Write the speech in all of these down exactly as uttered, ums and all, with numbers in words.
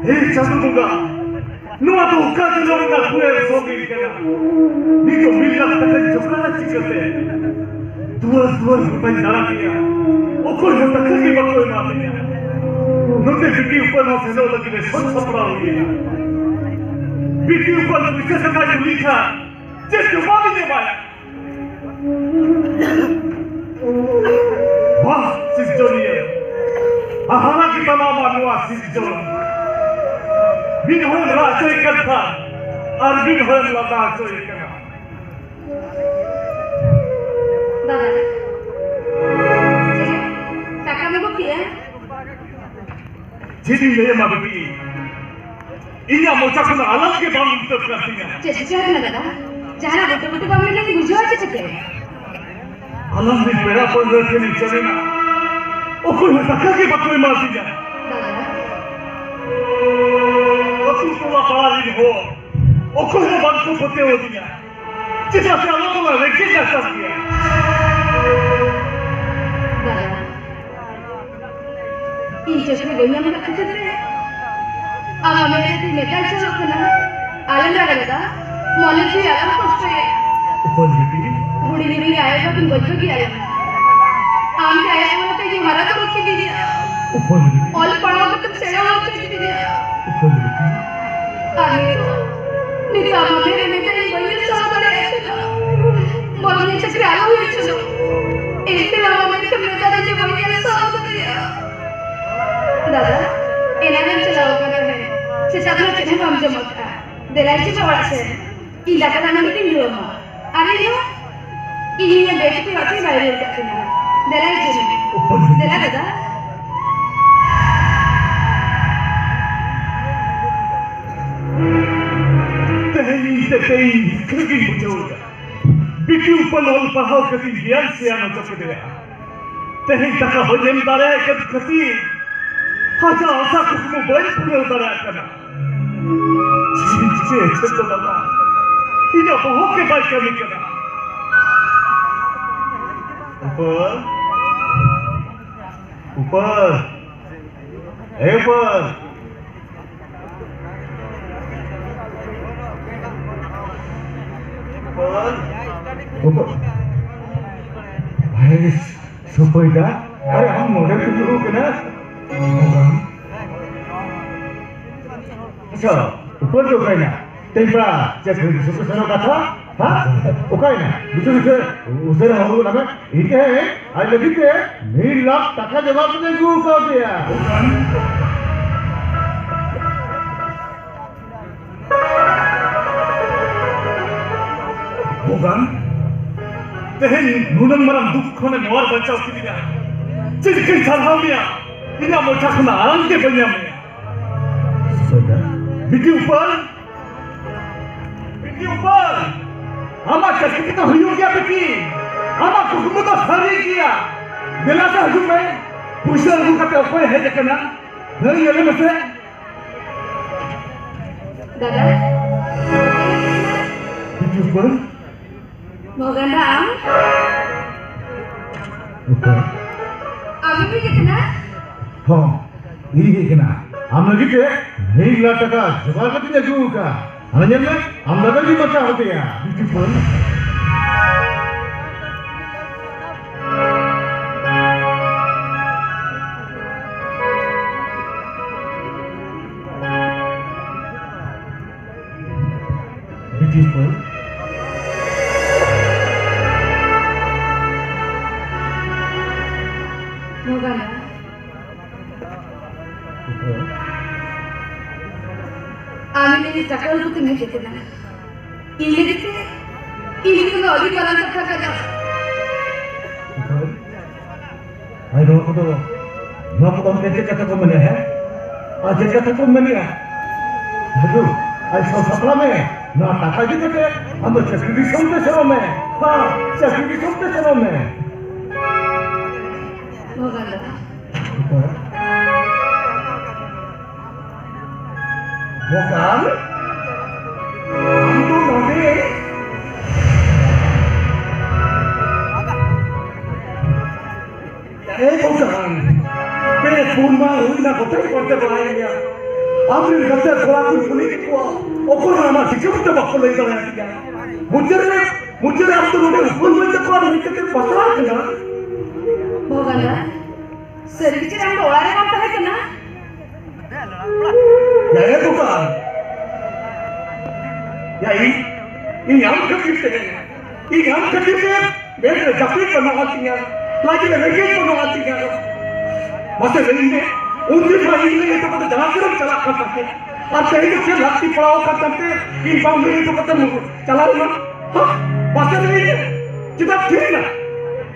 ᱦᱮ ᱪᱟᱸᱫᱳ ᱵᱚᱸᱜᱟ, ᱱᱚᱣᱟ ᱫᱚ ᱚᱠᱟ ᱡᱚᱱᱚᱢ ᱨᱮᱱᱟᱜ ᱠᱩᱲᱮᱞ ᱥᱚᱝᱜᱤᱧ ᱠᱟᱱᱟ? ᱱᱤᱛᱚᱜ ᱢᱤᱫ ᱞᱟᱠᱷ ᱴᱟᱠᱟᱧ ᱡᱚᱜᱟᱲᱟ ᱪᱤᱠᱟᱹᱛᱮ? ᱫᱩᱣᱟᱹᱨ ᱫᱩᱣᱟᱹᱨ ᱜᱚᱴᱟᱧ ᱫᱟᱬᱟ ᱠᱮᱫᱟ, ᱚᱠᱚᱭ ᱦᱚᱸ ᱴᱟᱠᱟ ᱜᱮ ᱵᱟᱠᱚ ᱮᱢᱟᱫᱤᱧᱟ᱾ ᱱᱚᱛᱮ ᱵᱤᱴᱤ ᱩᱯᱟᱹᱞ ᱦᱚᱸ ᱥᱮᱱᱚᱜ ᱞᱟᱹᱜᱤᱫ ᱮ ᱥᱟᱹᱛ ᱥᱟᱯᱲᱟᱣ ᱦᱩᱭᱮᱱᱟ᱾ ᱵᱤᱴᱤ ᱩᱯᱟᱹᱞ ᱯᱩᱭᱥᱟᱹ ᱴᱟᱠᱟᱭ ᱠᱩᱞᱤ ᱠᱷᱟᱱ ᱪᱮᱫ ᱡᱚᱵᱟᱵ ᱤᱧ ᱮᱢᱟᱭᱟ? ᱵᱟᱦ, ᱥᱤᱨᱡᱚᱱᱤᱭᱟᱹ! ᱦᱟᱦᱟᱲᱟ ᱜᱮ ᱛᱟᱢᱟ ᱟᱢᱟᱜ ᱱᱚᱣᱟ ᱥᱤᱨᱡᱚᱱ᱾ ᱢᱤᱫ ᱦᱚᱲᱮᱢ ᱨᱟᱜ ᱦᱚᱪᱚᱭᱮ ᱠᱟᱱ ᱠᱷᱟᱱ ᱟᱨ ᱢᱤᱫ ᱦᱚᱲᱮᱢ ᱞᱟᱸᱫᱟ ᱦᱚᱪᱚᱭᱮ ᱠᱟᱱᱟ᱾ ᱫᱟᱫᱟ, ᱪᱮᱫ? ᱫᱟᱠᱟᱢ ᱟᱹᱜᱩ ᱠᱮᱜᱼᱟ? ᱪᱮᱫ ᱤᱧ ᱞᱟᱹᱭ ᱟᱢᱟ ᱵᱤᱴᱤ? ᱤᱧᱟᱜ ᱢᱚᱪᱟ ᱠᱷᱚᱱᱟᱜ ᱟᱞᱟᱝ ᱜᱮ ᱵᱟᱝ ᱩᱰᱩᱠᱚᱜ ᱠᱟᱱ ᱛᱤᱧᱟ᱾ ᱪᱮᱫ ᱪᱤᱠᱟᱹ ᱟᱠᱟᱱᱟ ᱫᱟᱫᱟ? ᱡᱟᱦᱟᱱᱟᱜ ᱵᱩᱴᱟᱹ ᱵᱩᱴᱟᱹ ᱵᱟᱝ ᱢᱮᱱᱟᱜ ᱤᱧ ᱵᱩᱡᱷᱟᱹᱣᱟ ᱪᱮ ᱪᱤᱠᱟᱹ? ᱟᱞᱟᱝ ᱨᱮᱱ ᱯᱮᱲᱟ ᱯᱟᱹᱲᱦᱟᱹ ᱴᱷᱮᱱ ᱤᱧ ᱪᱟᱞᱟᱣ ᱮᱱᱟ, ᱚᱠᱚᱭ ᱦᱚᱸ ᱴᱟᱠᱟ ᱜᱮ ᱵᱟᱠᱚ ᱮᱢᱟ ᱫᱤᱧᱟ᱾ ᱫᱟᱫᱟ᱾ ᱟᱹᱛᱩ ᱴᱚᱞᱟ ᱯᱟᱲᱟ ᱨᱮᱱ ᱦᱚᱲ ᱚᱠᱚᱭ ᱦᱚᱸ ᱵᱟᱝ ᱠᱚ ᱯᱟᱹᱛᱭᱟᱹᱣ ᱟᱹᱫᱤᱧᱟ᱾ ᱪᱮᱫᱟᱜ ᱥᱮ ᱟᱞᱟᱝ ᱫᱚᱞᱟᱝ ᱨᱮᱸᱜᱮᱡ ᱱᱟᱪᱟᱨ ᱜᱮᱭᱟ᱾ ᱫᱟᱫᱟ, ᱤᱧ ᱪᱟᱹᱠᱨᱤ ᱵᱟᱹᱧ ᱧᱟᱢ ᱟᱠᱟᱫ ᱠᱷᱟᱹᱛᱤᱨ ᱛᱮ ᱟᱢᱟᱜ ᱢᱮᱫ ᱨᱮ ᱛᱤᱧ ᱢᱮᱫ ᱫᱟᱜ ᱡᱚᱨᱚᱜ ᱠᱟᱱᱟ᱾ ᱟᱞᱚᱢ ᱨᱟᱜᱟ ᱫᱟᱫᱟ, ᱢᱚᱱᱮ ᱡᱤᱣᱤ ᱟᱞᱚᱢ ᱠᱚᱥᱴᱚᱭᱟ᱾ ᱩᱯᱟᱹᱞ ᱵᱤᱴᱤ᱾ ᱵᱩᱲᱤ ᱱᱤᱨᱤ ᱟᱭᱳ ᱵᱟᱵᱟ ᱠᱤᱱ ᱜᱚᱡ ᱠᱚ ᱜᱮᱭᱟ᱾ ᱟᱢ ᱜᱮ ᱟᱭᱳ ᱵᱟᱵᱟ ᱛᱮ ᱤᱧ ᱦᱟᱨᱟ ᱵᱩᱨᱩ ᱠᱤᱫᱤᱧᱟ᱾ ᱩᱯᱟᱹᱞ ᱵᱤᱴᱤ᱾ ᱚᱞ ᱯᱟᱲᱦᱟᱣ ᱠᱟᱛᱮᱢ ᱥᱮᱬᱟ ᱦᱚᱪᱚ ᱠᱤᱫᱤᱧᱟ᱾ ᱩᱯᱟᱹᱞ ᱵᱤᱴᱤ᱾ ᱟᱨ ᱱᱤᱛᱚᱜ, ᱱᱤᱛᱚᱜ ᱟᱢᱟᱜ ᱢᱮᱫ ᱨᱮ ᱢᱮᱫ ᱫᱟᱜ ᱤᱧ ᱵᱟᱹᱧ ᱧᱮᱞ ᱥᱟᱦᱟᱣ ᱫᱟᱲᱮᱭᱟᱜ ᱠᱟᱱᱟ᱾ ᱵᱚᱨᱚᱝ ᱤᱧ ᱪᱟᱹᱠᱨᱤ ᱟᱞᱚ ᱦᱩᱭ ᱦᱚᱪᱚ᱾ ᱮᱱᱛᱮ ᱨᱮᱦᱚᱸ ᱟᱢᱟᱜ ᱢᱮᱫ ᱠᱷᱚᱱ ᱢᱮᱫ ᱫᱟᱜ ᱤᱧ ᱵᱟᱹᱧ ᱧᱮᱞ ᱥᱟᱦᱟᱣ ᱫᱟᱲᱮᱭᱟᱜᱼᱟ᱾ ᱫᱟᱫᱟ, ᱮᱱᱟᱝ ᱮᱢ ᱪᱟᱞᱟᱣ ᱟᱠᱟᱱ ᱛᱟᱦᱮᱸᱫ, ᱥᱮᱛᱟᱜ ᱠᱷᱚᱱᱟᱜ ᱪᱮᱫ ᱦᱚᱸ ᱵᱟᱢ ᱡᱚᱢ ᱟᱠᱟᱫᱼᱟ᱾ ᱫᱮᱞᱟ ᱦᱤᱡᱩᱜ ᱢᱮ ᱚᱲᱟᱜ ᱥᱮᱫ᱾ ᱤᱧ ᱫᱟᱠᱟ ᱫᱟᱜ ᱢᱟᱹᱰᱤ ᱠᱚᱧ ᱧᱩ ᱟᱢᱟ᱾ ᱟᱨ ᱤᱧ ᱦᱚᱸ, ᱤᱧ ᱦᱚᱸ ᱵᱮᱴ ᱠᱚ ᱚᱲᱟᱜ ᱥᱮᱫ ᱵᱟᱭ ᱨᱩᱣᱟᱹᱲ ᱠᱟᱜ ᱛᱤᱧᱟ᱾ ᱫᱮᱞᱟ ᱦᱤᱡᱩᱜ ᱢᱮ᱾ ᱫᱮᱞᱟ ᱫᱟᱫᱟ᱾ ᱛᱮᱦᱮᱧ ᱤᱧ ᱛᱮ ᱛᱮᱦᱮᱧ ᱦᱤᱥᱠᱟᱹ ᱜᱤᱧ ᱵᱩᱡᱷᱟᱹᱣ ᱮᱫᱟ᱾ ᱵᱤᱴᱤ ᱩᱯᱟᱹᱞ ᱚᱞ ᱯᱟᱲᱦᱟᱣ ᱠᱟᱛᱮᱧ ᱜᱮᱭᱟᱱ ᱥᱮᱭᱟᱱ ᱦᱚᱪᱚ ᱠᱮᱫᱮᱭᱟ᱾ ᱛᱮᱦᱮᱧ ᱴᱟᱠᱟ ᱵᱟᱹᱧ ᱮᱢ ᱫᱟᱲᱮᱭᱟᱭ ᱠᱟᱱ ᱠᱷᱟᱹᱛᱤᱨ ᱟᱡᱟᱜ ᱟᱥᱟ ᱠᱩᱠᱢᱩ ᱵᱟᱹᱧ ᱯᱩᱨᱟᱹᱣ ᱫᱟᱲᱮᱭᱟᱜ ᱠᱟᱱᱟ᱾ ᱪᱮᱫ ᱤᱧ ᱪᱤᱠᱟᱹᱭᱟ ᱪᱮᱫ ᱫᱚ ᱵᱟᱵᱟ? ᱤᱧᱟᱜ ᱵᱚᱦᱚᱜ ᱜᱮ ᱵᱟᱭ ᱠᱟᱹᱢᱤ ᱠᱟᱱᱟ᱾ ᱩᱯᱟᱹᱞ, ᱩᱯᱟᱹᱞ, ᱮ ᱩᱯᱟᱹᱞ᱾ ᱩᱯᱟᱹᱞ᱾ ᱵᱷᱟᱭ ᱥᱩᱯᱟᱹᱭ ᱫᱟ, ᱟᱨᱮ ᱟᱢ ᱱᱚᱰᱮ ᱯᱮ ᱫᱩᱲᱩᱵ ᱠᱟᱱᱟ? ᱟᱪᱪᱷᱟ, ᱩᱯᱟᱹᱞ ᱫᱚ ᱚᱠᱟᱭᱮᱱᱟ? ᱛᱮᱦᱮᱧ ᱯᱮᱲᱟ ᱪᱮᱫ ᱠᱷᱟᱹᱞᱤ ᱫᱤᱥᱚᱢ ᱯᱮ ᱥᱮᱱᱚᱜ ᱠᱟᱛᱷᱟ? ᱦᱟ? ᱚᱠᱟᱭᱮᱱᱟ? ᱵᱩᱡᱷᱟᱹᱣ ᱵᱩᱡᱷᱟᱹᱣ ᱩᱥᱟᱹᱨᱟ ᱦᱚᱦᱚ ᱜᱚᱫ ᱟᱭ ᱢᱮ᱾ ᱤᱧ ᱛᱮᱦᱮᱧ ᱟᱡ ᱞᱟᱹᱜᱤᱫ ᱛᱮ ᱢᱤᱫ ᱞᱟᱠᱷ ᱴᱟᱠᱟ ᱡᱚᱜᱟᱲ ᱠᱟᱛᱮ ᱟᱹᱜᱩ ᱟᱠᱟᱫᱮᱭᱟ᱾ ᱵᱷᱚᱜᱟᱱ, ᱛᱮᱦᱮᱧ ᱱᱩᱱᱟᱹᱝ ᱢᱟᱨᱟᱝ ᱫᱩᱠ ᱠᱷᱚᱱᱮᱢ ᱚᱣᱟᱨ ᱵᱟᱧᱪᱟᱣ ᱠᱤᱫᱤᱧᱟ᱾ ᱪᱮᱫ ᱞᱮᱠᱟᱧ ᱥᱟᱨᱦᱟᱣ ᱢᱮᱭᱟ? ᱤᱧᱟᱹᱜ ᱢᱚᱪᱟ ᱠᱷᱚᱱᱟᱜ ᱟᱲᱟᱝ ᱜᱮ ᱵᱟᱹᱧ ᱧᱟᱢᱮᱜᱼᱟ᱾ ᱥᱚᱫᱟ᱾ ᱵᱤᱴᱤ ᱩᱯᱟᱹᱞ, ᱵᱤᱴᱤ ᱩᱯᱟᱹᱞ, ᱟᱢᱟᱜ ᱪᱟᱹᱠᱨᱤ ᱫᱚ ᱦᱩᱭᱩᱜ ᱜᱮᱭᱟ ᱵᱤᱴᱤ, ᱟᱢᱟᱜ ᱠᱩᱠᱢᱩ ᱫᱚ ᱥᱟᱹᱨᱤ ᱜᱮᱭᱟ᱾ ᱫᱮᱞᱟ ᱥᱮ ᱦᱤᱡᱩᱜ ᱢᱮ, ᱯᱩᱭᱥᱟᱹ ᱟᱹᱜᱩ ᱠᱟᱛᱮ ᱚᱠᱚᱭ ᱦᱮᱡ ᱟᱠᱟᱱᱟ? ᱫᱟᱹᱭ, ᱧᱮᱞᱮ ᱢᱮᱥᱮ᱾ ᱫᱟᱫᱟ᱾ ᱵᱤᱴᱤ ᱩᱯᱟᱹᱞ᱾ ᱵᱷᱚᱜᱟᱱ ᱫᱟ, ᱟᱢ? ᱩᱯᱟᱹᱞ᱾ ᱟᱢᱮᱢ ᱦᱮᱡ ᱟᱠᱟᱱᱟ? ᱦᱚᱸ, ᱤᱧ ᱦᱮᱡ ᱟᱠᱟᱱᱟ᱾ ᱟᱢ ᱞᱟᱹᱜᱤᱫ ᱛᱮ ᱢᱤᱫ ᱞᱟᱠᱷ ᱴᱟᱠᱟ ᱡᱚᱜᱟᱲ ᱠᱟᱛᱮᱧ ᱟᱹᱜᱩ ᱟᱠᱟᱫᱼᱟ᱾ ᱦᱟᱱᱟ ᱧᱮᱞ ᱢᱮ, ᱟᱢ ᱫᱟᱫᱟ ᱜᱮ ᱵᱟᱪᱟᱣ ᱠᱟᱫᱮᱭᱟ᱾ ᱵᱤᱴᱤ ᱩᱯᱟᱹᱞ᱾ ᱵᱤᱴᱤ ᱩᱯᱟᱹᱞ᱾ ᱵᱷᱚᱜᱟᱱ ᱫᱟ᱾ ᱩᱯᱟᱹᱞ᱾ ᱟᱢ ᱤᱧ ᱞᱟᱹᱜᱤᱫ ᱴᱟᱠᱟ ᱟᱹᱜᱩ ᱠᱟᱛᱮᱢ ᱦᱮᱡ ᱟᱠᱟᱱᱟ᱾ ᱤᱧ ᱞᱟᱹᱜᱤᱫ ᱛᱮ, ᱤᱧ ᱞᱟᱹᱜᱤᱫ ᱫᱚ ᱟᱹᱰᱤ ᱢᱟᱨᱟᱝ ᱠᱟᱛᱷᱟ ᱠᱟᱱᱟ᱾ ᱩᱯᱟᱹᱞ᱾ ᱟᱭ ᱱᱚᱣᱟ ᱠᱚᱫᱚ, ᱱᱚᱣᱟ ᱠᱚᱫᱚ ᱟᱢ ᱪᱮᱫ ᱠᱟᱛᱷᱟ ᱠᱚ ᱢᱮᱱᱮᱜᱼᱟ, ᱦᱮᱸ? ᱟᱨ ᱪᱮᱫ ᱠᱟᱛᱷᱟ ᱠᱚ ᱢᱮᱱᱮᱜᱼᱟ? ᱦᱤᱡᱩᱜ, ᱟᱭ ᱥᱟᱵ ᱥᱟᱯᱲᱟᱣ ᱢᱮ᱾ ᱱᱚᱣᱟ ᱴᱟᱠᱟ ᱤᱫᱤ ᱠᱟᱛᱮ ᱟᱢ ᱫᱚ ᱪᱟᱹᱠᱨᱤ ᱫᱤᱥᱚᱢ ᱛᱮ ᱥᱮᱱᱚᱜ ᱢᱮ᱾ ᱦᱮᱸ, ᱪᱟᱹᱠᱨᱤ ᱫᱤᱥᱚᱢ ᱛᱮ ᱥᱮᱱᱚᱜ ᱢᱮ᱾ ᱵᱷᱚᱜᱟᱱ ᱫᱟ᱾ ᱵᱷᱚᱜᱟᱱ? ᱟᱢ ᱫᱚ ᱱᱚᱰᱮ? ᱮ ᱵᱷᱚᱜᱟᱱ, ᱯᱮ ᱯᱩᱱ ᱢᱟᱦᱟ ᱦᱩᱭᱱᱟ, ᱜᱚᱴᱟᱧ ᱯᱟᱱᱛᱮ ᱵᱟᱲᱟᱭᱮᱫ ᱢᱮᱭᱟ᱾ ᱟᱢᱨᱮᱱ ᱜᱟᱛᱮ ᱠᱚᱲᱟ ᱠᱚᱧ ᱠᱩᱞᱤ ᱠᱮᱫ ᱠᱚᱣᱟ, ᱚᱠᱚᱭ ᱦᱚᱸ ᱟᱢᱟᱜ ᱴᱷᱤᱠᱟᱹᱱ ᱫᱚ ᱵᱟᱠᱚ ᱞᱟᱹᱭ ᱫᱟᱲᱮᱭᱟᱜ ᱠᱟᱱᱟ᱾ ᱢᱩᱪᱟᱹᱫ ᱨᱮ, ᱢᱩᱪᱟᱹᱫ ᱨᱮ ᱟᱢ ᱫᱚ ᱱᱚᱰᱮ ᱩᱯᱟᱹᱭ ᱵᱟᱹᱱᱩᱜ ᱛᱟᱠᱚᱣᱟ, ᱢᱮᱱ ᱠᱟᱛᱮ ᱯᱟᱥᱲᱟᱣ ᱠᱟᱱᱟ᱾ ᱵᱷᱚᱜᱟᱱᱟ, ᱥᱟᱹᱨᱤ ᱜᱮ ᱪᱮᱫ ᱟᱢ ᱫᱚ ᱚᱲᱟᱜ ᱨᱮ ᱵᱟᱢ ᱛᱟᱦᱮᱸ ᱠᱟᱱᱟ? ᱭᱟ ᱮ ᱵᱚᱠᱟ, ᱭᱟ ᱤᱧ, ᱤᱧ ᱟᱢ ᱠᱷᱟᱹᱛᱤᱨ ᱛᱮ, ᱤᱧ ᱟᱢ ᱠᱷᱟᱹᱛᱤᱨ ᱛᱮ ᱢᱮᱫ ᱨᱮ ᱡᱟᱹᱯᱤᱫ ᱵᱟᱹᱱᱩᱜᱼᱟ ᱛᱤᱧᱟ, ᱞᱟᱡ ᱨᱮ ᱨᱮᱸᱜᱮᱡ ᱵᱟᱹᱱᱩᱜᱼᱟ ᱛᱤᱧᱟ᱾ ᱢᱟᱥᱮ ᱞᱟᱹᱭ ᱢᱮ, ᱩᱱᱫᱤᱱ ᱢᱟ ᱤᱧ ᱞᱟᱹᱭ ᱦᱚᱴᱚ ᱠᱟᱛᱮ ᱡᱟᱦᱟᱸ ᱥᱮᱫ ᱮᱢ ᱪᱟᱞᱟᱜ ᱠᱟᱱ ᱛᱟᱦᱮᱸᱫ, ᱟᱨ ᱛᱮᱦᱮᱧ ᱫᱚ ᱪᱮᱫ ᱞᱟᱹᱠᱛᱤ ᱯᱟᱲᱟᱣ ᱟᱠᱟᱱ ᱛᱟᱢ ᱛᱮ ᱤᱧ ᱵᱟᱝ ᱞᱟᱹᱭ ᱦᱚᱴᱚ ᱠᱟᱛᱮᱢ ᱪᱟᱞᱟᱣ ᱮᱱᱟ? ᱦᱟ? ᱢᱟᱥᱮ ᱞᱟᱹᱭ ᱢᱮ, ᱪᱮᱫᱟᱜ ᱛᱷᱤᱨ ᱮᱱᱟ?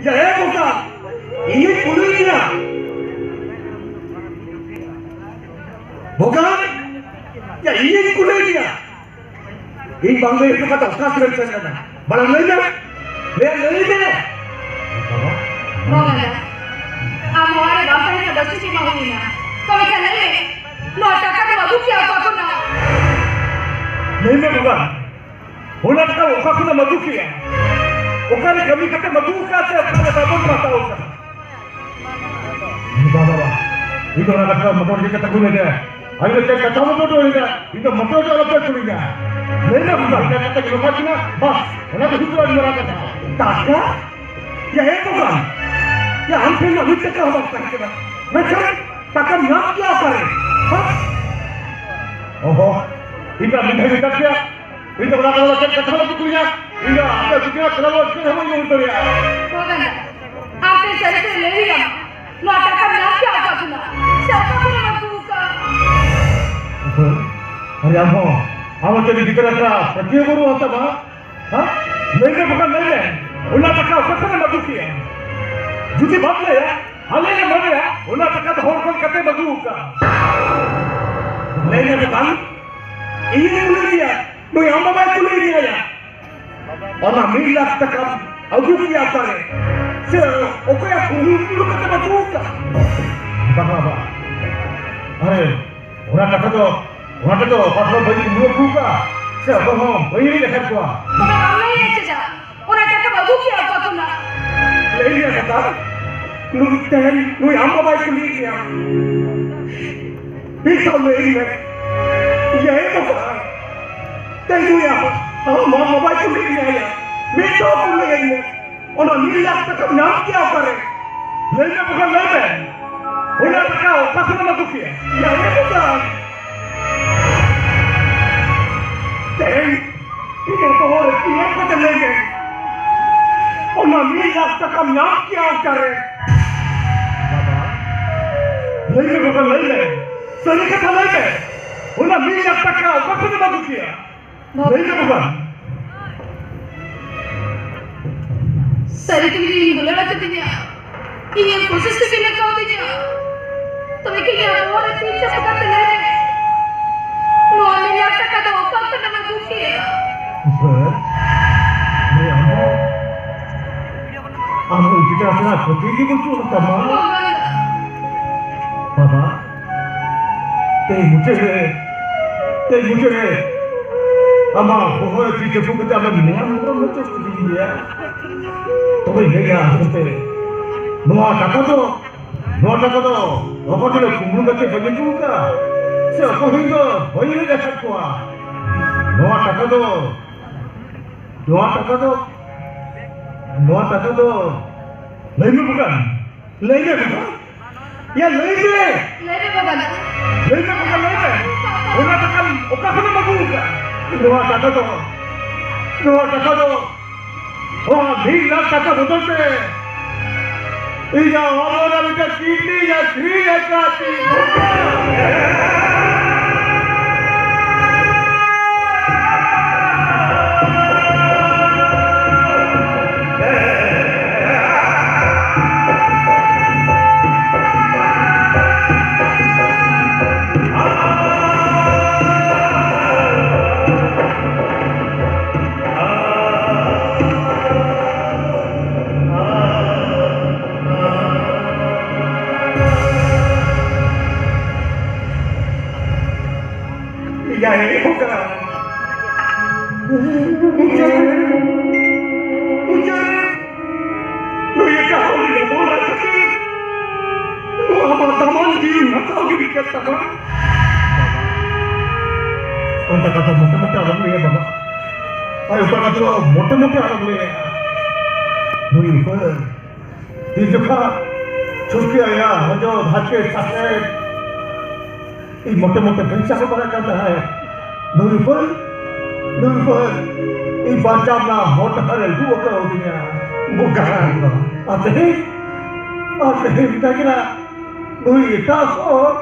ᱭᱟ ᱮ ᱵᱚᱠᱟ, ᱤᱧᱤᱧ ᱠᱩᱞᱤᱭᱮᱫ ᱢᱮᱭᱟ᱾ ᱵᱚᱠᱟ, ᱭᱟ, ᱤᱧᱤᱧ ᱠᱩᱞᱤᱭᱮᱫ ᱢᱮᱭᱟ᱾ ᱤᱧ ᱵᱟᱝ ᱞᱟᱹᱭ ᱦᱚᱴᱚ ᱠᱟᱛᱮ ᱚᱠᱟ ᱥᱮᱫ ᱮᱢ ᱥᱮᱱ ᱞᱮᱱᱟ? ᱵᱟᱲᱟᱭ ᱞᱟᱹᱭ ᱢᱮ᱾ ᱞᱟᱹᱭ, ᱞᱟᱹᱭ ᱢᱮ᱾ ᱵᱟᱵᱟ᱾ ᱵᱟᱝ ᱫᱟᱫᱟ, ᱟᱢ ᱚᱲᱟᱜ ᱨᱮ ᱵᱟᱢ ᱛᱟᱦᱮᱸ ᱠᱟᱱᱟ, ᱵᱟᱹᱲᱛᱤ ᱪᱮᱫ ᱵᱟᱝ ᱦᱩᱭ ᱞᱮᱱᱟ᱾ ᱛᱚᱵᱮ ᱠᱷᱟᱱ ᱞᱟᱹᱭ ᱢᱮ, ᱱᱚᱣᱟ ᱴᱟᱠᱟ ᱫᱚ ᱟᱹᱜᱩ ᱠᱮᱜᱼᱟ ᱚᱠᱟ ᱠᱷᱚᱱᱟᱜ? ᱞᱟᱹᱭ ᱢᱮ ᱵᱟᱵᱟ, ᱚᱱᱟ ᱴᱟᱠᱟ ᱚᱠᱟ ᱠᱷᱚᱱᱟᱜ ᱮᱢ ᱟᱹᱜᱩ ᱠᱮᱜᱼᱟ? ᱚᱠᱟᱨᱮ ᱠᱟᱹᱢᱤ ᱠᱟᱛᱮᱢ ᱟᱹᱜᱩ ᱠᱟᱜᱼᱟ ᱥᱮ ᱚᱠᱟᱨᱮ ᱫᱟᱵᱚᱱ ᱦᱟᱛᱟᱣ ᱠᱟᱜᱼᱟ? ᱵᱟᱵᱟ, ᱵᱟᱵᱟ, ᱤᱧ ᱫᱚ ᱚᱱᱟ ᱠᱟᱛᱷᱟ ᱢᱚᱴᱚᱨ ᱤᱫᱤ ᱠᱟᱛᱮ ᱠᱚ ᱞᱟᱹᱭ ᱫᱟ᱾ ᱟᱹᱞᱤᱧ ᱫᱚ ᱪᱮᱫ ᱠᱟᱛᱷᱟ ᱢᱚᱴᱚᱨ ᱫᱚ ᱞᱟᱹᱭ ᱫᱟ? ᱤᱧ ᱫᱚ ᱢᱚᱴᱚᱨ ᱫᱚ ᱟᱞᱚᱯᱮ ᱠᱩᱞᱤᱧᱟ᱾ ᱞᱟᱹᱭ ᱢᱮ, ᱵᱟᱵᱟ, ᱤᱧ ᱠᱟᱛᱷᱟ ᱜᱮ ᱱᱚᱝᱠᱟ ᱠᱟᱱᱟ, ᱵᱟᱥ, ᱚᱱᱟ ᱫᱚ ᱦᱩᱭᱩᱜ ᱠᱟᱱᱟ ᱟᱹᱰᱤ ᱢᱟᱨᱟᱝ ᱠᱟᱛᱷᱟ᱾ ᱴᱟᱠᱟ? ᱭᱟ, ᱦᱮᱸ ᱵᱟᱵᱟ, ᱭᱟ, ᱟᱢ ᱴᱷᱮᱱ ᱢᱟ ᱢᱤᱫ ᱴᱟᱠᱟ ᱦᱚᱸ ᱵᱟᱝ ᱛᱟᱦᱮᱸ ᱠᱟᱱᱟ, ᱢᱮᱱᱠᱷᱟᱱ ᱴᱟᱠᱟᱢ ᱧᱟᱢ ᱠᱮᱭᱟ ᱚᱠᱟᱨᱮ? ᱦᱮᱸ? ᱚᱦᱚ, ᱤᱧ ᱢᱟ ᱢᱤᱫ ᱫᱷᱟᱣ ᱢᱮᱛᱟᱫ ᱯᱮᱭᱟ, ᱤᱧ ᱫᱚ ᱚᱱᱟ ᱠᱚᱫᱚ ᱪᱮᱫ ᱠᱟᱛᱷᱟ ᱵᱟᱯᱮ ᱠᱩᱞᱤᱧᱟ? ᱤᱧ ᱫᱚ ᱟᱯᱮ ᱵᱷᱤᱛᱨᱤ ᱨᱮ ᱪᱟᱞᱟᱣ ᱠᱟᱛᱮ ᱦᱚᱸ ᱵᱟᱹᱧ ᱩᱭᱦᱟᱹᱨ ᱫᱟᱲᱮᱭᱟᱜᱼᱟ᱾ ᱵᱟᱵᱟ, ᱟᱢ ᱴᱷᱮᱱ ᱥᱟᱹᱨᱤ ᱥᱟᱹᱨᱤ ᱞᱟᱹᱭ ᱦᱩᱭ ᱟᱢᱟ᱾ ᱱᱚᱣᱟ ᱴᱟᱠᱟ ᱧᱟᱢ ᱠᱮᱫ ᱚᱠᱟ ᱠᱷᱚᱱᱟᱜ? ᱥᱮ ᱚᱠᱟ ᱠᱷᱚᱱᱟᱜ ᱮᱢ ᱟᱹᱜᱩ ᱟᱠᱟᱫᱼᱟ? ᱟᱨᱮ ᱟᱢ ᱦᱚᱸ, ᱟᱢ ᱦᱚᱸ ᱪᱮᱫ ᱜᱤᱫᱽᱨᱟᱹ ᱠᱟᱱᱟ? ᱯᱟᱹᱛᱭᱟᱹᱣ ᱵᱟᱹᱱᱩᱜ ᱟᱢ ᱛᱟᱢᱟ? ᱦᱮᱸ? ᱞᱟᱹᱭ ᱢᱮ ᱵᱟᱠᱷᱟᱱ ᱞᱟᱹᱭ ᱢᱮ᱾ ᱚᱱᱟ ᱴᱟᱠᱟ ᱚᱠᱟ ᱠᱷᱚᱱᱟᱜ ᱮᱢ ᱟᱹᱜᱩ ᱠᱮᱫᱼᱟ? ᱡᱩᱫᱤ ᱵᱟᱢ ᱞᱟᱹᱭᱟ, ᱟᱞᱮ ᱞᱮ ᱢᱚᱱᱮᱭᱟ ᱚᱱᱟ ᱴᱟᱠᱟ ᱫᱚ ᱦᱚᱲ ᱠᱷᱚᱱ ᱠᱟᱛᱮ ᱮᱢ ᱟᱹᱜᱩ ᱟᱠᱟᱫᱼᱟ᱾ ᱞᱟᱹᱭ ᱢᱮ ᱵᱟᱠᱷᱟᱱ᱾ ᱤᱧᱤᱧ ᱠᱩᱞᱤ ᱢᱮᱭᱟ, ᱱᱩᱭ ᱟᱢ ᱵᱟᱵᱟᱭ ᱠᱩᱞᱤ ᱢᱮᱭᱟ᱾ ᱚᱱᱟ ᱢᱤᱫ ᱞᱟᱠᱷ ᱴᱟᱠᱟᱢ ᱟᱹᱜᱩ ᱠᱮᱭᱟ ᱚᱠᱟᱨᱮ? ᱥᱮ ᱚᱠᱚᱭᱟᱜ ᱠᱩᱢᱵᱽᱲᱩ ᱠᱩᱢᱵᱽᱲᱩ ᱠᱟᱛᱮᱢ ᱟᱹᱜᱩ ᱟᱠᱟᱫᱼᱟ? ᱵᱟᱝᱟ, ᱵᱟᱝᱟ᱾ ᱟᱨᱮ, ᱚᱱᱟ ᱴᱟᱠᱟ ᱫᱚ, ᱚᱱᱟ ᱴᱟᱠᱟ ᱫᱚ ᱚᱠᱟ ᱠᱷᱚᱱ ᱵᱟᱹᱧ ᱠᱩᱢᱵᱽᱲᱩ ᱟᱹᱜᱩ ᱟᱠᱟᱫᱼᱟ, ᱥᱮ ᱚᱠᱚᱭ ᱦᱚᱸ ᱵᱟᱹᱧ ᱤᱫᱤ ᱟᱠᱟᱫ ᱠᱚᱣᱟ᱾ ᱛᱚᱵᱮ ᱵᱟᱢ ᱞᱟᱹᱭᱟ ᱪᱮᱫᱟᱜ? ᱚᱱᱟ ᱴᱟᱠᱟᱢ ᱟᱹᱜᱩ ᱠᱮᱭᱟ ᱚᱠᱟ ᱠᱷᱚᱱᱟᱜ? ᱞᱟᱹᱭ ᱢᱮᱭᱟ ᱠᱟᱛᱷᱟ, ᱱᱩᱭ ᱛᱮᱦᱮᱧ ᱱᱩᱭ ᱟᱢ ᱵᱟᱵᱟᱭ ᱠᱩᱞᱤᱭᱮᱫ ᱢᱮᱭᱟ᱾ ᱢᱤᱫ ᱫᱷᱟᱣ ᱞᱟᱹᱭᱟᱹᱧ ᱢᱮ᱾ ᱤᱭᱟᱹ ᱦᱮᱸ ᱵᱟᱵᱟ, ᱛᱮᱸᱜᱚᱭᱟ, ᱟᱢ ᱢᱟ ᱵᱟᱵᱟᱭ ᱠᱩᱞᱤᱭᱮᱫ ᱢᱮᱭᱟ᱾ ᱢᱤᱫ ᱫᱷᱟᱣ ᱠᱚ ᱞᱟᱹᱭᱟᱹᱧ ᱢᱮ, ᱚᱱᱟ ᱢᱤᱫ ᱞᱟᱠᱷ ᱴᱟᱠᱟᱢ ᱧᱟᱢ ᱠᱮᱭᱟ ᱚᱠᱟᱨᱮ? ᱞᱟᱹᱭ ᱢᱮ ᱵᱟᱠᱷᱟᱱ ᱞᱟᱹᱭ ᱢᱮ, ᱚᱱᱟ ᱴᱟᱠᱟ ᱚᱠᱟ ᱠᱷᱚᱱᱮᱢ ᱟᱹᱜᱩ ᱠᱮᱭᱟ? ᱤᱭᱟᱹ ᱦᱮᱸ ᱵᱟᱵᱟ, ᱛᱮᱦᱮᱧ ᱤᱧᱟᱹᱜ ᱵᱚᱦᱚᱜ ᱨᱮ ᱛᱤᱱᱟᱹᱜ ᱠᱟᱛᱮ ᱞᱟᱹᱭ ᱢᱮ, ᱚᱱᱟ ᱢᱤᱫ ᱞᱟᱠᱷ ᱴᱟᱠᱟᱢ ᱧᱟᱢ ᱠᱮᱭᱟ ᱚᱠᱟᱨᱮ? ᱵᱟᱵᱟ, ᱞᱟᱹᱭ ᱢᱮ ᱵᱟᱵᱟ, ᱞᱟᱹᱭ ᱢᱮ, ᱥᱟᱹᱨᱤ ᱠᱟᱛᱷᱟ ᱞᱟᱹᱭ ᱢᱮ, ᱚᱱᱟ ᱢᱤᱫ ᱞᱟᱠᱷ ᱴᱟᱠᱟ ᱚᱠᱟ ᱠᱷᱚᱱᱮᱢ ᱟᱹᱜᱩ ᱠᱮᱭᱟ? ᱞᱟᱹᱭ ᱢᱮ ᱵᱟᱵᱟ᱾ ᱥᱟᱹᱨᱤ ᱛᱮᱜᱮ ᱤᱧ ᱫᱩᱞᱟᱹᱲ ᱟᱠᱟᱫᱤᱧᱟ᱾ ᱤᱧᱮᱢ ᱠᱳᱥᱤᱥ ᱛᱮᱜᱮ ᱞᱟᱜᱟᱣ ᱫᱤᱧᱟ᱾ ᱛᱚᱵᱮ ᱠᱤ ᱤᱧᱟᱜ ᱵᱚᱦᱚᱜ ᱨᱮ ᱛᱤ ᱪᱟᱯᱚ ᱠᱟᱛᱮ ᱞᱟᱹᱭ ᱢᱮ, ᱱᱚᱣᱟ ᱢᱤᱫ ᱞᱟᱠᱷ ᱴᱟᱠᱟ ᱫᱚ ᱚᱠᱟ ᱠᱷᱚᱱᱮᱢ ᱟᱹᱜᱩ ᱠᱮᱭᱟ? ᱵᱟᱹ, ᱦᱮᱸ, ᱟᱢ ᱦᱚᱸ, ᱟᱢ ᱦᱚᱸ ᱜᱤᱫᱽᱨᱟᱹ ᱟᱥᱲᱟ ᱠᱷᱚᱛᱤ ᱜᱮ ᱵᱟᱹᱪᱩᱜ ᱛᱟᱢᱟ᱾ ᱵᱟᱵᱟ᱾ ᱵᱟᱵᱟ, ᱛᱮ ᱢᱩᱪᱟᱹᱫ ᱨᱮ, ᱛᱮ ᱢᱩᱪᱟᱹᱫ ᱨᱮ ᱟᱢᱟᱜ ᱵᱚᱦᱚᱜ ᱨᱮ ᱛᱤ ᱪᱟᱯᱚ ᱠᱟᱛᱮ ᱟᱢᱮᱢ ᱧᱟᱢ ᱦᱚᱪᱚ ᱠᱤᱫᱤᱧ ᱜᱮᱭᱟ᱾ ᱛᱚᱵᱮ ᱞᱟᱹᱭᱟ ᱟᱥᱚᱞ ᱛᱮ ᱱᱚᱣᱟ ᱴᱟᱠᱟ ᱫᱚ, ᱱᱚᱣᱟ ᱴᱟᱠᱟ ᱫᱚ ᱚᱠᱚᱭ ᱴᱷᱮᱱ ᱠᱩᱢᱵᱽᱲᱩ ᱠᱟᱛᱮ ᱵᱟᱹᱧ ᱟᱹᱜᱩ ᱟᱠᱟᱫᱼᱟ, ᱥᱮ ᱚᱠᱚᱭ ᱦᱚᱸ ᱫᱚ ᱵᱟᱹᱧ ᱨᱮᱡ ᱟᱠᱟᱫ ᱠᱚᱣᱟ᱾ ᱱᱚᱣᱟ ᱴᱟᱠᱟ ᱫᱚ, ᱱᱚᱣᱟ ᱴᱟᱠᱟ ᱫᱚ, ᱱᱚᱣᱟ ᱴᱟᱠᱟ ᱫᱚ, ᱞᱟᱹᱭ ᱢᱮ ᱵᱚᱠᱟ, ᱞᱟᱹᱭ ᱢᱮ ᱵᱚᱠᱟ᱾ ᱭᱟ, ᱞᱟᱹᱭ ᱢᱮ᱾ ᱞᱟᱹᱭ ᱢᱮ ᱵᱟᱵᱟ ᱫᱚ᱾ ᱞᱟᱹᱭ ᱢᱮ ᱵᱚᱠᱟ, ᱞᱟᱹᱭ ᱢᱮ᱾ ᱚᱱᱟ ᱴᱟᱠᱟ ᱚᱠᱟ ᱠᱷᱚᱱᱮᱢ ᱟᱹᱜᱩ ᱟᱠᱟᱫᱼᱟ? ᱱᱚᱣᱟ ᱴᱟᱠᱟ ᱫᱚ, ᱱᱚᱣᱟ ᱴᱟᱠᱟ ᱫᱚ, ᱱᱚᱣᱟ ᱢᱤᱫ ᱞᱟᱠᱷ ᱴᱟᱠᱟ ᱵᱚᱫᱚᱞ ᱛᱮ ᱤᱧᱟᱜ ᱦᱚᱲᱢᱚ ᱨᱮ ᱢᱤᱫᱴᱟᱝ ᱠᱤᱰᱱᱤ ᱟᱹᱠᱷᱨᱤᱧ ᱟᱠᱟᱫ ᱛᱤᱧ᱾ ᱮᱭᱟᱭ ᱵᱚᱸᱜᱟ᱾ ᱩᱡᱟᱹᱲ, ᱩᱡᱟᱹᱲ᱾ ᱱᱩᱭ ᱮᱴᱟᱜ ᱦᱚᱲ ᱨᱮ ᱵᱚᱸᱜᱟ ᱠᱷᱟᱹᱛᱤᱨ ᱱᱚᱣᱟ ᱟᱢᱟᱜ ᱫᱟᱢᱟᱱ ᱡᱤᱣᱤ ᱦᱟᱛᱟᱣ ᱜᱤᱰᱤ ᱠᱮᱫ ᱛᱟᱢᱟ᱾ ᱚᱱᱠᱟ ᱠᱟᱛᱷᱟ ᱢᱚᱴᱮ ᱢᱚᱴᱮ ᱟᱞᱚᱢ ᱞᱟᱹᱭᱟ ᱵᱟᱵᱟ᱾ ᱟᱨ ᱚᱱᱠᱟ ᱠᱟᱛᱷᱟ ᱫᱚ ᱢᱚᱴᱮ ᱢᱚᱴᱮ ᱟᱞᱚᱢ ᱞᱟᱹᱭᱟ᱾ ᱱᱩᱭ ᱩᱯᱟᱹᱨ ᱛᱤ ᱡᱚᱠᱷᱟ ᱪᱷᱩᱴᱠᱤ ᱟᱭᱟ ᱦᱚᱡᱚ ᱫᱷᱟᱪᱮ ᱥᱟᱥᱮ ᱤᱧ ᱢᱚᱴᱮ ᱢᱚᱴᱮ ᱵᱟᱹᱧ ᱪᱟᱥ ᱵᱟᱲᱟᱜ ᱠᱟᱱ ᱛᱟᱦᱮᱸᱫ᱾ ᱱᱩᱭ ᱩᱯᱟᱹᱨ, ᱱᱩᱭ ᱩᱯᱟᱹᱨ ᱤᱧ ᱵᱟᱧᱪᱟᱣ ᱨᱮᱱᱟᱜ ᱦᱚᱨ ᱰᱟᱦᱟᱨ ᱮ ᱩᱫᱩᱜ ᱟᱠᱟᱫᱤᱧᱟ᱾ ᱵᱚᱸᱜᱟ᱾ ᱟᱨ ᱛᱮᱦᱮᱧ, ᱟᱨ ᱛᱮᱦᱮᱧ ᱢᱮᱛᱟᱭ ᱠᱟᱱᱟ, ᱱᱩᱭ ᱮᱴᱟᱜ ᱦᱚᱲ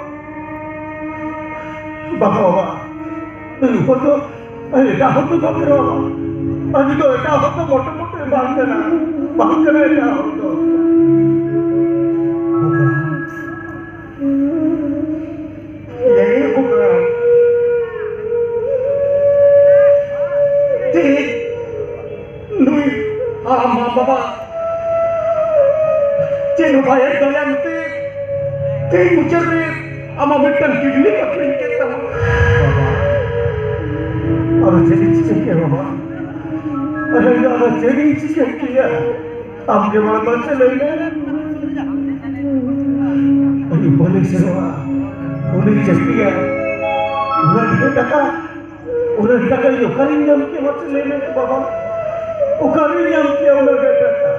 ᱵᱟᱵᱟ, ᱵᱟᱵᱟ, ᱱᱩᱭ ᱦᱚᱲ ᱫᱚ ᱮᱴᱟᱜ ᱦᱚᱲ ᱫᱚ ᱵᱟᱝ ᱠᱟᱱᱟ ᱵᱟᱵᱟ᱾ ᱩᱱᱤ ᱫᱚ ᱮᱴᱟᱜ ᱦᱚᱲ ᱫᱚ ᱢᱚᱴᱮ ᱢᱚᱴᱮ ᱵᱟᱝ ᱠᱟᱱᱟ, ᱵᱟᱝ ᱠᱟᱱᱟ ᱮᱴᱟᱜ ᱦᱚᱲ ᱫᱚ᱾ ᱵᱟᱵᱟ, ᱮ ᱵᱚᱸᱜᱟ, ᱛᱮᱦᱮᱧ ᱱᱩᱭ ᱟᱢ ᱵᱟᱵᱟ ᱪᱮᱫ ᱦᱚᱸ ᱵᱟᱭ ᱮᱢ ᱫᱟᱲᱮᱭᱟᱜ ᱢᱮᱛᱮ ᱛᱮᱦᱮᱧ ᱢᱩᱪᱟᱹᱫ ᱨᱮ ᱟᱢᱟᱜ ᱢᱤᱫᱴᱟᱝ ᱠᱤᱰᱱᱤ ᱟᱹᱠᱷᱨᱤᱧ ᱠᱮᱫ ᱛᱟᱢᱟ᱾ ᱵᱟᱵᱟ, ᱟᱫᱚ ᱪᱮᱫ ᱤᱧ ᱪᱤᱠᱟᱹ ᱠᱮᱭᱟ ᱵᱟᱵᱟ? ᱟᱫᱚ ᱤᱧ ᱫᱚ ᱟᱫᱚ ᱪᱮᱫ ᱤᱧ ᱪᱤᱠᱟᱹ ᱠᱮᱭᱟ? ᱟᱢ ᱜᱮ ᱢᱟᱲᱟᱝ ᱢᱟᱥᱮ ᱞᱟᱹᱭ ᱢᱮ᱾ ᱩᱱᱤ ᱵᱟᱹᱞᱤ ᱥᱮᱨᱣᱟ, ᱩᱱᱤ ᱪᱟᱹᱠᱨᱤᱭᱟ, ᱩᱱᱟᱹᱜ ᱰᱷᱮᱨ ᱴᱟᱠᱟ, ᱩᱱᱟᱹᱜ ᱴᱟᱠᱟ ᱤᱧ ᱚᱠᱟᱨᱤᱧ ᱧᱟᱢ ᱠᱮᱭᱟ ᱢᱟᱥᱮ ᱞᱟᱹᱭ ᱢᱮ ᱵᱟᱵᱟ? ᱚᱠᱟᱨᱤᱧ ᱧᱟᱢ ᱠᱮᱭᱟ ᱩᱱᱟᱹᱜ ᱰᱷᱮᱨ ᱴᱟᱠᱟ?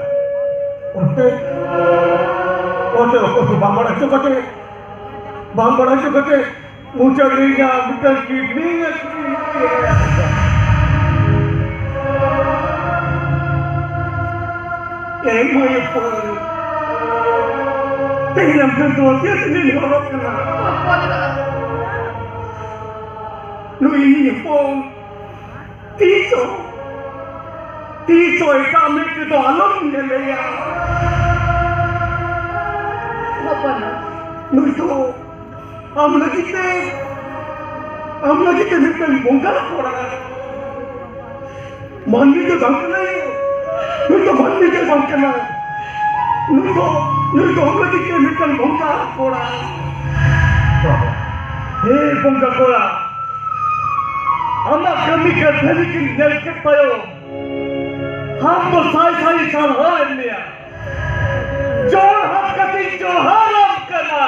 ᱚᱱᱛᱮ, ᱚᱱᱛᱮ ᱚᱠᱚᱭ ᱦᱚᱸ ᱵᱟᱝ ᱵᱟᱲᱟᱭ ᱦᱚᱪᱚ ᱠᱟᱛᱮ, ᱵᱟᱝ ᱵᱟᱲᱟᱭ ᱦᱚᱪᱚ ᱠᱟᱛᱮ ᱢᱩᱪᱟᱹᱫ ᱨᱮ ᱤᱧᱟᱜ ᱢᱤᱫᱴᱟᱝ ᱠᱤᱰᱱᱤ ᱟᱹᱠᱷᱨᱤᱧ ᱠᱮᱫᱟ᱾ ᱮ ᱢᱟᱹᱭ ᱦᱚᱯᱚᱱ, ᱛᱮᱦᱮᱧ ᱟᱢ ᱴᱷᱮᱱ ᱫᱚ ᱪᱮᱫ ᱤᱧ ᱦᱚᱨᱚᱜ ᱠᱟᱱᱟ? ᱱᱩᱭ ᱤᱧ ᱦᱚᱯᱚᱱ ᱛᱤᱥ ᱦᱚᱸ, ᱛᱤᱥ ᱦᱚᱸ ᱮᱴᱟᱜ ᱢᱮᱫ ᱛᱮᱫᱚ ᱟᱞᱚᱢ ᱧᱮᱞᱮᱭᱟ᱾ ᱵᱟᱵᱟ, ᱱᱩᱭ ᱫᱚ ᱟᱢ ᱞᱟᱹᱜᱤᱫ ᱛᱮ, ᱟᱢ ᱞᱟᱹᱜᱤᱫ ᱛᱮ ᱢᱤᱫᱴᱟᱝ ᱵᱚᱸᱜᱟ ᱠᱚᱲᱟ᱾ ᱢᱟᱹᱱᱢᱤ ᱫᱚ ᱵᱟᱝ ᱠᱟᱱᱟᱭ, ᱱᱩᱭ ᱫᱚ ᱢᱟᱹᱱᱢᱤ ᱫᱚ ᱵᱟᱝ ᱠᱟᱱᱟᱭ᱾ ᱱᱩᱭ ᱫᱚ, ᱱᱩᱭ ᱫᱚ ᱟᱢ ᱞᱟᱹᱜᱤᱫ ᱛᱮ ᱢᱤᱫᱴᱟᱝ ᱵᱚᱸᱜᱟ ᱠᱚᱲᱟ᱾ ᱦᱮ ᱵᱚᱸᱜᱟ ᱠᱚᱲᱟ, ᱟᱢᱟᱜ ᱠᱟᱹᱢᱤ ᱠᱟᱹᱨᱫᱷᱟᱹᱱᱤ ᱠᱤᱱ ᱧᱮᱞ ᱠᱮᱫ ᱛᱟᱭᱚᱢ, ᱟᱢ ᱫᱚ ᱥᱟᱭ ᱥᱟᱭ ᱥᱟᱨᱦᱟᱣ ᱮᱢ ᱢᱮᱭᱟ᱾ ᱡᱚᱦᱟᱨ ᱦᱟᱛ ᱠᱟᱛᱮᱧ ᱡᱚᱦᱟᱨᱟᱢ ᱠᱟᱱᱟ᱾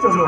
ᱪᱚᱞᱚ᱾